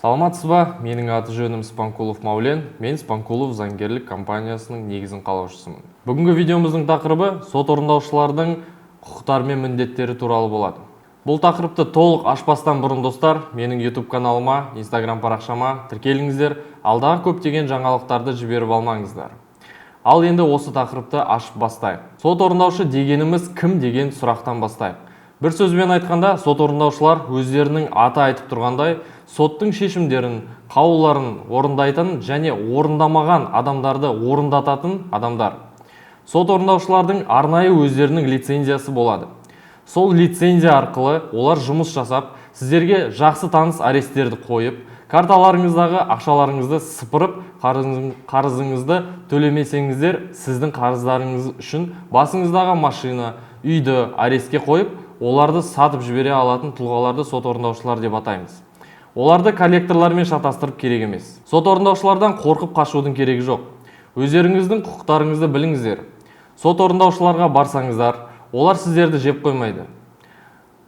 Саламатсыз ба? Менің аты жөнім Спанкулов Маулен. Мен Спанкулов заңгерлік компаниясының негізін қалаушысымын. Бүгінгі видеомыздың тақырыбы сот орындаушылардың құқықтары мен міндеттері туралы болады. Бұл тақырыпты толық ашпастан бұрын, достар, менің YouTube каналыма, Instagram парақшама тіркеліңіздер, алдағы көптеген жаңалықтарды жіберіп алмаңыздар. Ал енді осы тақырыпты ашып бастайық. Сот орындаушы дегеніміз кім деген сұрақтан бастайық. Бір сөзбен айтқанда, сот орындаушылар өздерінің аты айтып тұрғандай, соттың шешімдерін, қаулыларын орындайтын және орындамаған адамдарды орындататын адамдар. Сот орындаушылардың арнайы өздерінің лицензиясы болады. Сол лицензия арқылы олар жұмыс жасап, сіздерге жақсы таныс аресттерді қойып, карталарыңыздағы ақшаларыңызды сыпырып, қарызыңызды төлемесеңіздер, сіздің қарыздарыңыз үшін басыңыздағы машина, үйді арестке қойып, оларды сатып жібере алатын тұлғаларды сот орындаушылар деп атаймыз. Оларды коллекторлармен шатастырып керек емес. Сот орындаушылардан қорқып қашудың керегі жоқ. Өздеріңіздің құқықтарыңызды біліңіздер. Сот орындаушыларға барсаңыздар, олар сіздерді жеп қоймайды.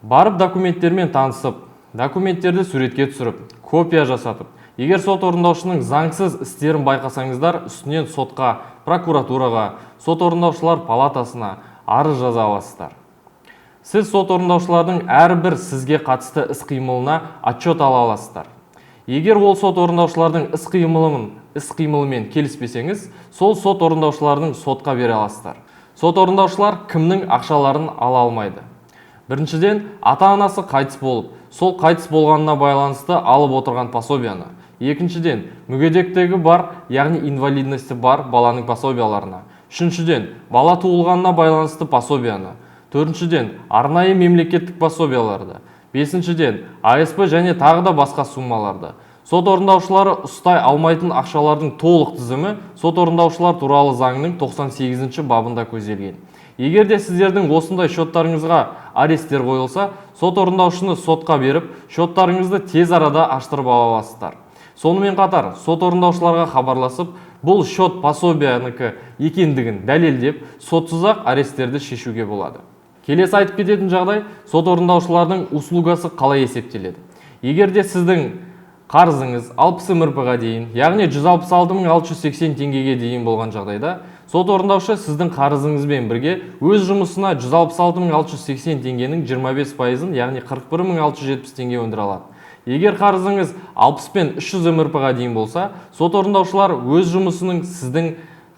Барып документтермен танысып, документтерді суретке түсіріп, копия жасатып, егер сот орындаушының заңсыз істерін байқасаңыздар, үстінен сотқа, прокуратураға, сот орындаушылар палатасына арыз жаза аласыздар. Сіз сот орындаушылардың әрбір сізге қатысты іс-қимылына отчет ала аласыздар. Егер ол сот орындаушылардың іс-қимылымен келіспесеңіз, сол сот орындаушылардың сотқа бере аласыздар. Сот орындаушылар кімнің ақшаларын ала алмайды? Біріншіден, ата-анасы қайтыс болып, сол қайтыс болғанына байланысты алып отырған пособияны. Екіншіден, мүгедектігі бар, яғни инвалидности бар баланың пособияларына. Үшіншіден, бала туылғанына байланысты пособияны. Төртіншіден, арнайы мемлекеттік пособияларды. Бесіншіден, АСП және тағы да басқа суммаларды. Сот орындаушылары ұстай алмайтын ақшалардың толық тізімі сот орындаушылар туралы заңның 98 бабында көзделген. Егер де сіздердің осындай счеттарыңызға аресттер қойылса, сот орындаушыны сотқа беріп, счеттарыңызды тез арада аштырып ала аласыздар. Сонымен қатар, сот орындаушыларға хабарласып, бұл счет пособиянікі екендігін дәлелдеп, сотсыз-ақ аресттерді шешуге болады. Келесі айтып кететін жағдай: сот орындаушылардың услугасы қалай есептеледі? Егер де сіздің қарызыңыз 60 МРП-ға дейін, яғни 166 680 теңгеге дейін болған жағдайда, сот орындаушы сіздің қарызыңызбен бірге өз жұмысына 166 680 теңгенің 25%-ын, яғни 41 670 теңге өндіре алады. Егер қарызыңыз 60 пен 300 МРП-ға дейін болса, сот орындаушылар өз жұмысының сіздің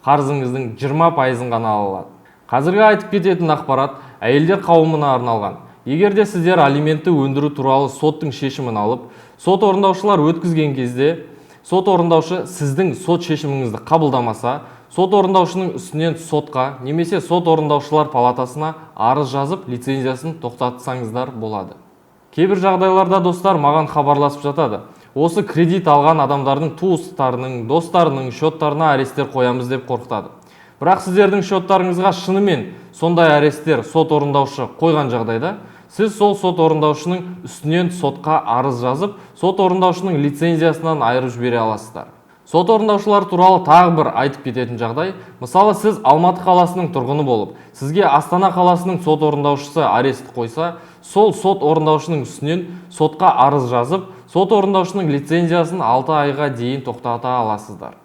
қарызыңыздың 20%-ын ғана ала алады. Қазіргі айтып кететін ақпарат әйелдер қауымына арналған. Егер де сіздер алиментті өндіру туралы соттың шешімін алып, сот орындаушылар өткізген кезде, сот орындаушы сіздің сот шешіміңізді қабылдамаса, сот орындаушының үстінен сотқа немесе сот орындаушылар палатасына арыз жазып, лицензиясын тоқтатсаңыздар болады. Кейбір жағдайларда, достар, маған хабарласып жатады. Осы кредит алған адамдардың туыстарының, достарының счеттарына аресттер қоямыз деп қорқытады. Бірақ сіздердің счеттарыңызға шынымен сондай аресттер сот орындаушы қойған жағдайда, сіз сол сот орындаушының үстінен сотқа арыз жазып, сот орындаушының лицензиясынан айырып жібере аласыздар. Сот орындаушылар туралы тағы бір айтып кететін жағдай: мысалы, сіз Алматы қаласының тұрғыны болып, сізге Астана қаласының сот орындаушысы арест қойса, сол сот орындаушының үстінен сотқа арыз жазып, сот орындаушының лицензиясын 6 айға дейін тоқтата аласыздар.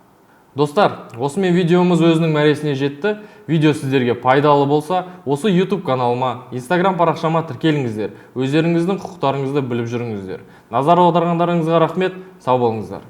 Достар, осымен видеомыз өзінің мәресіне жетті. Видео сіздерге пайдалы болса, осы YouTube каналыма, Instagram парақшама тіркеліңіздер. Өздеріңіздің құқықтарыңызды біліп жүріңіздер. Назар аударғандарыңызға рахмет. Сау болыңыздар.